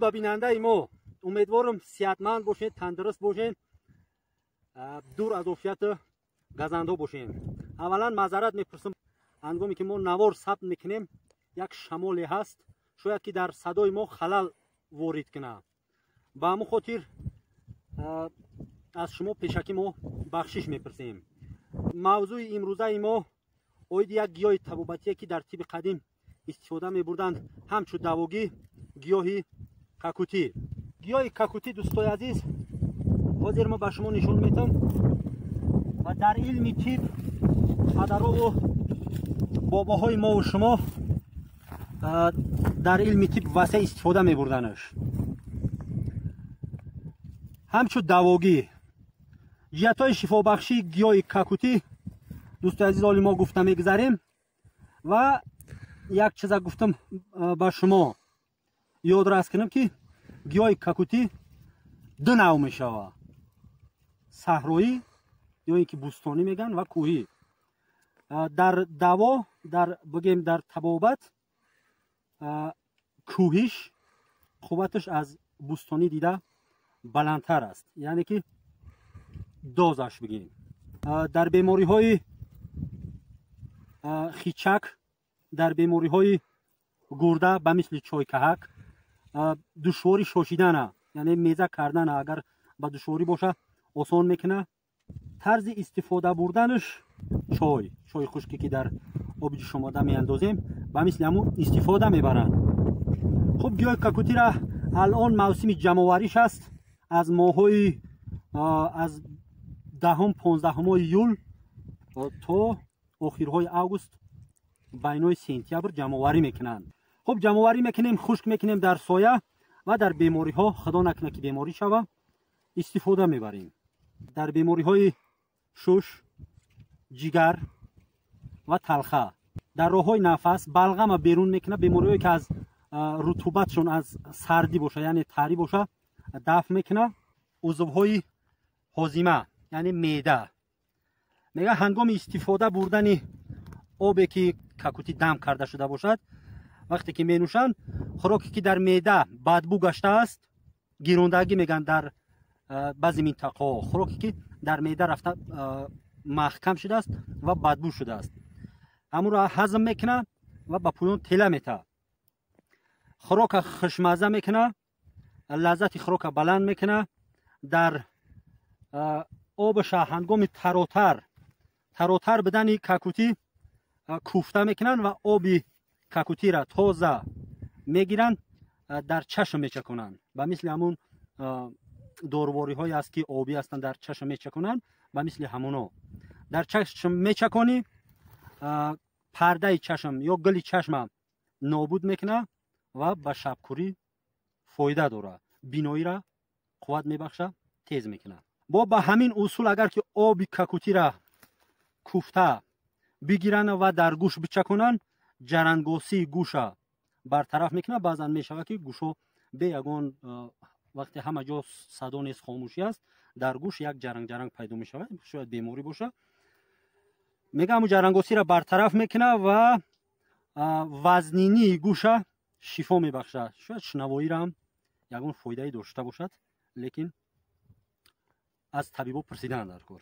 Ва бинандаи мо, умедворам сиҳатманд бошед, тандуруст бошед, дур аз офияту газандо бошед. Аввалан маъзарат мепурсам, ҳангоме ки мо навор сабт мекунем, як шамоле ҳаст, шояд ки дар садои мо халал ворид кунад. Ба ҳамон хотир аз шумо пешакӣ мо бахшиш мепурсем. Мавзӯи имрӯзаи мо оиди як гиёҳи табобатие, ки дар тибби қадим истифода мебурданд ҳамчун давогӣ, гиёҳи какутӣ. Гиёҳи какутӣ, дӯстои азиз, ҳозир мо ба шумо нишон метам ва дар илми тиб падарову бобоҳои мову шумо дар илми тиб васеъ истифода мебурданаш ҳамчун давогӣ. Ҷиҳатҳои шифобахшии гиёҳи какутӣ, дӯстои азиз, оли мо гуфта мегузарем ва як чиза гуфтам ба шумо ёдрас кунам, ки гиёҳи какутӣ ду нав мешавад: саҳроӣ ё ин ки бӯстонӣ мегӯянд ва кӯҳӣ. Дар даво, дар бигем, дар табобат кӯҳиш қувваташ аз бӯстонӣ дида баландтар аст, яъне ки дозаш бигем. Дар бемориҳои хичак, дар бемориҳои гурда ба мисли чойкаҳак, душворӣ шошидана, яъне меза кардана, агар ба душворӣ боша, осон мекунад. Тарзи истифода бурданаш: чойи хушке, ки дар оби ҷӯшомода меандозем, ба мисли ҳамун истифода мебаранд. Хуб, гиёҳи какутира алон мавсими ҷамъовариш аст, аз моҳҳои аз 10-ум, 15-умои июл то охирҳои август, байнои сентябр ҷамъоварӣ мекунанд. Хуб, ҷамъоварӣ мекунем, хушк мекунем дар соя ва дар бемориҳо, худо накунад ки беморӣ шава, истифода мебарем. Дар бемориҳои шуш, ҷигар ва талха, дар роҳҳои нафас, балғама берун мекунад, бемориҳое ки аз рутубатшон аз сардӣ боша, яъне тарӣ боша, дафъ мекунад. Узвҳои ҳозима, яъне меъда, мега, ҳангоми истифода бурдани обе ки какутӣ дам карда шуда бошад, вақте ки менӯшанд, хӯроке ки дар меъда бадбӯ гаштааст, гирондагӣ мегӯянд дар баъзе минтақаҳо, хӯроке ки дар меъда рафта маҳкам шудааст ва бадбӯ шудааст, ҳамонро ҳазм мекунад ва ба поён тела метаҳад, хӯрока хушмазза мекунад, лаззати хӯрока баланд мекунад. Дар обаша ҳангоми таротар бидани какутӣ куфта мекунанд ва оби какутира тоза мегиранд, дар чашм мечаконанд, ба мисли ҳамун дорувориҳое аст, ки обӣ ҳастанд, дар чашм мечаконанд, ба мисли ҳамуно дар чашм мечаконӣ, пардаи чашм ё гули чашма нобуд мекунад ва ба шабкӯрӣ фоида дорад, биноиро қувват мебахшад, тез мекунад. Бо ба ҳамин усул агар ки оби какутира куфта бигиранд ва дар гӯш бичаконанд, ҷарангосии гӯша бартараф мекунад. Баъзан мешавад, ки гӯшо бе ягон вақте ҳама ҷо садо нест, хомӯшӣ аст, дар гӯш як ҷаранг-ҷаранг пайдо мешавад, шояд беморӣ бошад. Мега, ҳамун ҷарангосиро бартараф мекунад ва вазнинии гӯша шифо мебахшад. Шояд шунавоиро ҳам ягон фоидае дошта бошад, лекин аз табибо пурсидан дар кор.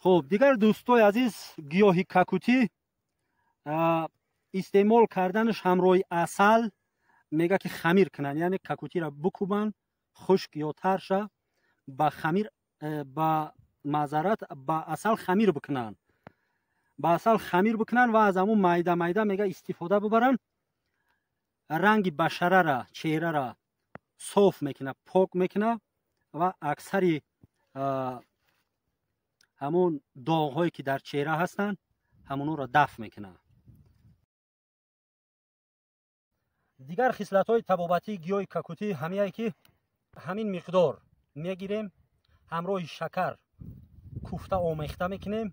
Хуб, дигар, дӯстои азиз, гиёҳи какутӣ истеъмол карданаш ҳамроҳи асал, мега ки хамир кунанд, яъне какутиро бикӯбанд хушк ё тарша, ба хамир, ба маъзарат, ба асал хамир бикунанд, ба асал хамир бикунанд ва аз ҳамун майда майда, мега, истифода бибаранд. Ранги башарара, чеҳрара соф мекунад, пок мекунад ва аксари ҳамун доғҳое ки дар чеҳра ҳастанд, ҳамонҳоро дафъ мекунад. Дигар хислатҳои табобатии гиёҳи какутӣ ҳамияе, ки ҳамин миқдор мегирем, ҳамроҳи шакар куфта омехта мекунем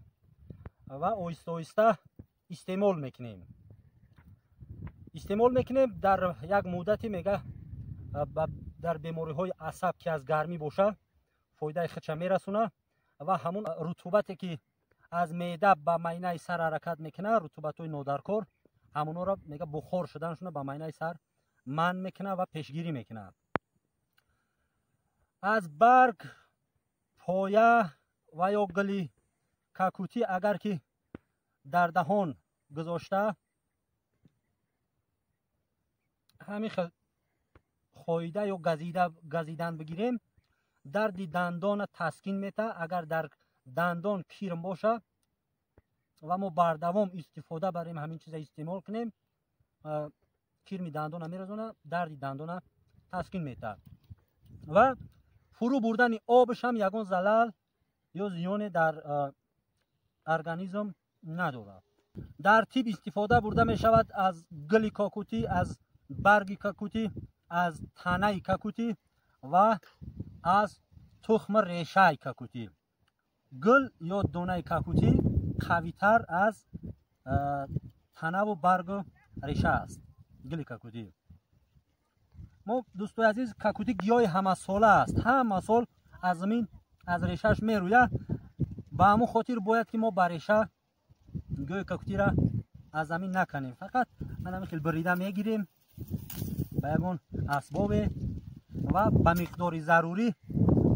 ва оҳиста оҳиста истеъмол мекунем. Истеъмол мекунем дар як муддате, мега, дар бемориҳои асаб, ки аз гармӣ боша, фоидаи худша мерасонад ва ҳамун рутубате ки аз меъда ба майнаи сар ҳаракат мекунад, рутубатҳои нодаркор, ҳамонҳоро, мега, бухор шуданашона ба майнаи сар манъ мекунад ва пешгирӣ мекунад. Аз барг, поя ва ё гули какутӣ агар ки дар даҳон гузошта ҳамин хел хоида ё газидан бигирем, дарди дандона таскин метаҳад. Агар дар дандон кирм боша ва мо бардавом истифода барем, ҳамин чиза истеъмол кунем, кирми дандона меразона, дарди дандона таскин метаҳад. Ва фурӯ бурдани обш ҳам ягон залал ё зиёне дар организм надорад. Дар тиб истифода бурда мешавад аз гули кокутӣ, аз барги какутӣ, аз танаи какутӣ ва аз тухми решаи какутӣ. Гул ё донаи какутӣ қавитар аз танаву баргу реша аст. Гули какутӣ. Мо дӯстои азиз, какутӣ гиёҳи ҳамасола аст, ҳама сол аз замин аз решааш мерӯяд. Ба ҳамон хотир бояд ки мо ба реша гиёҳи какутиро аз замин наканем. Фақат ман ҳамин хел бирида мегирем ба ягон асбобе ва ба миқдори зарурӣ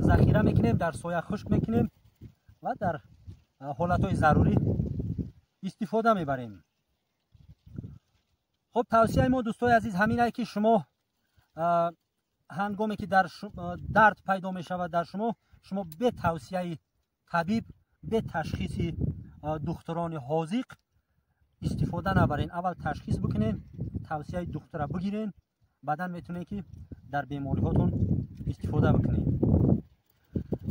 захира мекунем, дар соя хушк мекунем ва дар ҳолатҳои зарурӣ истифода мебарем. Хуб, тавсияи мо дӯстои азиз ҳамин ае ки шумо ҳангоме ки дард пайдо мешавад дар шумо, шумо бе тавсияи табиб, бе ташхиси духтурони ҳозиқ истифода набарен. Аввал ташхис бикунен, тавсияи духтура бигирен, баъдан метавонед ки дар бемориҳотон истифода бикунед.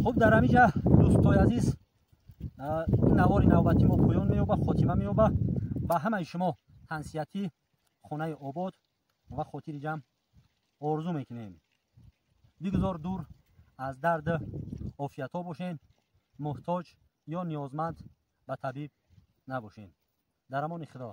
Хуб, дар ҳамин ҷа дӯстои азиз ин навори навбатӣ мо поён меёбад, хотима меёбад. Ба ҳамаи шумо тансиҳатӣ, хонаи обод ва хотири ҷамъ орзу мекунем. Бигузор дур аз дард офиятҳо бошен, муҳтоҷ ё ниёзманд ба табиб набошен. Дар амони Худо.